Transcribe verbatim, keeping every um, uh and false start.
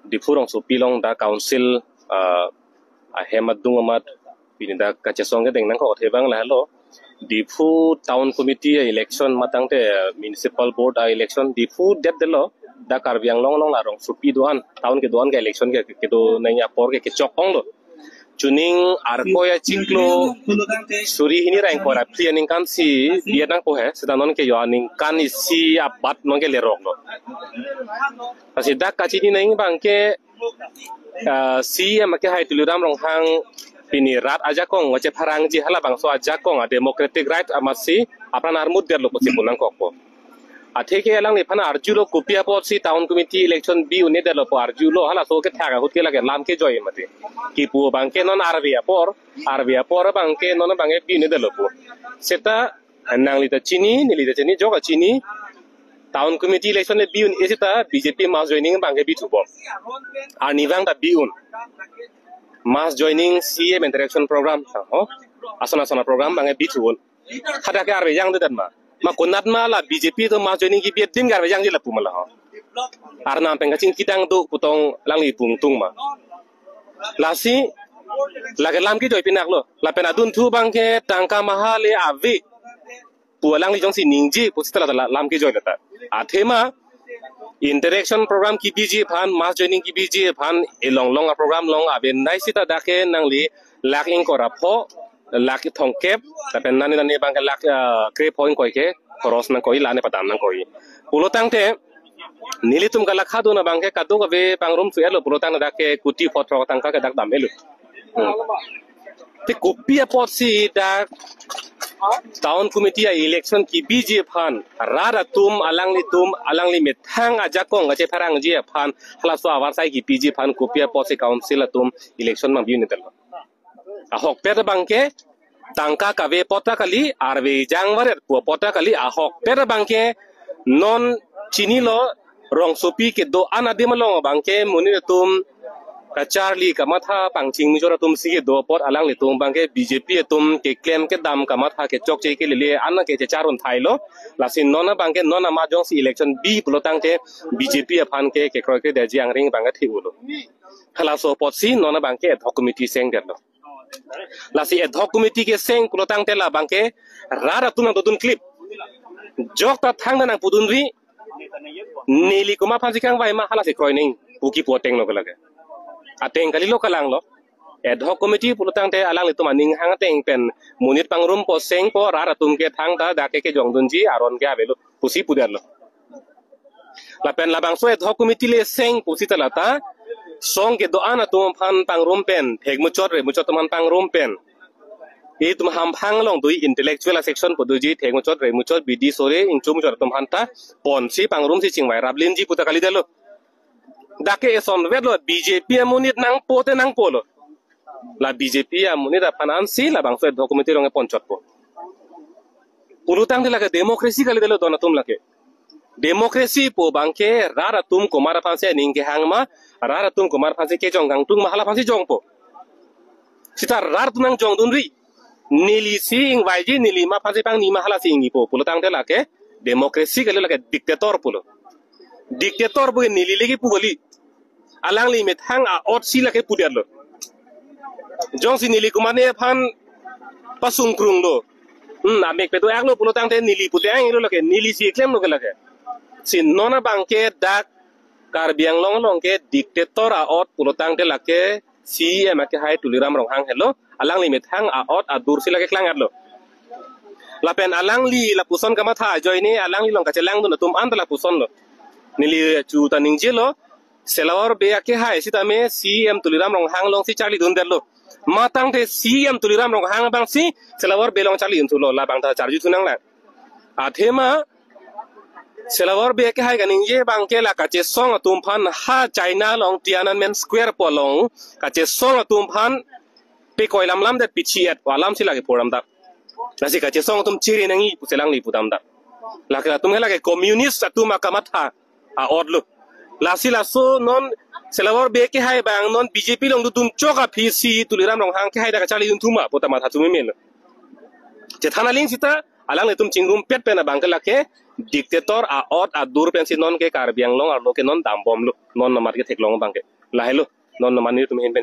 Diphu rongsopi along dak council, ah, ahem adung amat pini dak kachesong kedeng nangkok athe abang lahelo. Diphu Town Committee election matangte, ah, Municipal Board a-election Diphu det detlo. Dak Karbi Anglong along la rongsopi do-an, town kedo-an ke election ke, ke, kedo nangji apor ke kechok onglo. Chuning Arkoi achiklo suri hini ra ingkoi ra phli aningkan si biat nangpo he, seta non ke yo aningkan isi abat non ke leroklo. Lasi dak kachini nangji abang ke, ah, C E M akehai Tuliram Ronghang pini rat ajakong kachepharangji, halabangso ajakong a-democratic right amatsi apran armut detlo pusi pu nangkokpo. Athe ke alangliphan arjulo kopi apotsi Town Committee election bi un-edetlo pu arjulo, halaso kethak ahut ke lake lam kejoi mati. Kipu abang ke non arve apor, arve apor abang ke non abang ke bi un-edetlo pu. Seta nangli ta chini, neli ta chini, jok ta chini. Town Committee election le bi un-e seta B J P mass joining abang ke bithu bom. Arnivang ta bi un. Mass joining, C M interaction program, ho? Asona asona program abang ke bithu un. Hadak ke arve jangdedet ma? Ma konat ma la B J P atum mass joining kebi adim ke arve jangji lapu ma la ho? Arnam pen kachingki dang do pu tong alangli pungtung ma? Lasi lake lam kejoi pinaklo. Lapen adunthu abang ke tangka maha le ave pu alangli jongsi ningje pu seta la, la lam kejoi lata. Athema interaction program kebiji aphan, mass joining kebiji aphan, elong long a-program along aben dai seta dak ke nangli lakh ingkoi ra pho, lakh thomkep, lapen nani nani abang ke lakh, ah, krepho ingkoi ke khoros nangkoi, lane padam nangkoi. Pulo tangte nelitum kalakha dun abang ke kadokave pangrum su-etlo pulo tangte dak ke kuti pho throk tangka ke dak dam-etlo. Hmm. Te kopi apotsi dak Town Committee a-election kebiji aphan, rat atum alanglitum, alangli methang ajakong kachepharangji aphan, halaso avarsai kepiji aphan kopi apotsi council atum election abang bi un-edetlo? Ahokpet abang ke tangka kave apot ta kali, arve jang varet pu apot ta kali, ahokpet abang ke non chinilo, rongsopi kedo-an adim along abang ke monit atum kacharli kamatha pangching mijor atum si kedo apot alanglitum abang ke B J P atum keklem kedam kamatha kechokche kelele an ke chechar un thailo. Lasi non abang ke non amat jongsi election bi pulo tangte B J P aphan ke kekroikre detji angring abang ke thi-ulo. Halaso apotsi non abang ke ad hoc committee sengdetlo. Lasi ad hoc committee keseng pulo tangte labang ke rat atum nangdodun klip. Jok ta thangta nangpudunri, neli komat aphansi kangvai ma, halasi kroi nangji pu kipu ateng lo ke lake. Ateng kalilo, kalanglo. Ad hoc committee pulo tangte alanglitum aning hang ateng pen monit pangrumpo, sengpo, rat atum ke thangta dak ke kejongdunji aron ke avelo pusi pudetlo. Lapen labangso ad hoc committee le seng pusita lata song kedo-an atum aphan pangrum pen, thekmuchot remuchot atum aphan pangrum pen, itum hamphang along do-i intellectual a-section pu doji, thekmuchot remuchot, bidi sore ingchumuchot atum aphanta ponsi pangrumsi chingvai raplinji puta kalidetlo. Dak ke eson vetlo, B J P amonit nangpo te nangpolo. La B J P amonit aphan ansi labangso ad hoc committee along ponchotpo. Pulo tangte lake democracy kalidetlo don atum lake. Democracy pu abang ke rat atum komat aphansi aning kehang ma, rat atum komat aphansi kejong kangtung ma, hala aphansi jongpo. Seta rat atum nangjongdunri, nelisi ingvaiji, neli ma aphansi pangni ma, halasi ingnipo pulo tangte lake democracy kali, lake dictator pulo. Dictator pu neli le kipu kali. Alangli methang a-otsi lake pudetlo. Jongsi neli komatne aphan pasungkrunglo, hmm, amek pedo-aklo pulo tangte neli pudetlo lake, nelisi klemlo ke lake. Si non abang ke dak Karbi Anglong along ke dictator a-ot pulo tangte lake C E M akehai Tuliram Ronghang helo. Alangli methang a-ot adursi lake klang-etlo. Lapen alangli lapuson kamatha ajoine alanglilong kachelangdun atum anta lapusonlo. Neli chu ta ningjelo, Selawor Bey akehai sitame C E M Tuliram Ronghang alongsi charlidundetlo. Matangte C E M Tuliram Ronghang abangsi Selawor Bey along charlidunthulo, labang ta charjuthu nanglang. Athema Selawor Bey akehai kaningje abang ke la kachesong atum aphan ha China along Tiananmen Square pu along kachesong atum aphan pekoi lamlamdet, pichi-et alamsi lake pudamdak. Lasi kachesong atum chiri nangji pusi alangli pudamdak. Lake latum he lake communist atum akamatha a-otlo. Lasi laso non Selawor Bey akehai abang non B J P along dodun chok aphisi Tuliram Ronghang akehai dak kacharlidunthu ma puta matha chumemelo. Chethan aling sita alanglitum chingrumpet pen abang ke lake dictator a-ot adur pensi non ke Karbi Anglong arlo ke non dambomlo, non amat ketheklong abang ke. Lahelo non mane atum ahin pen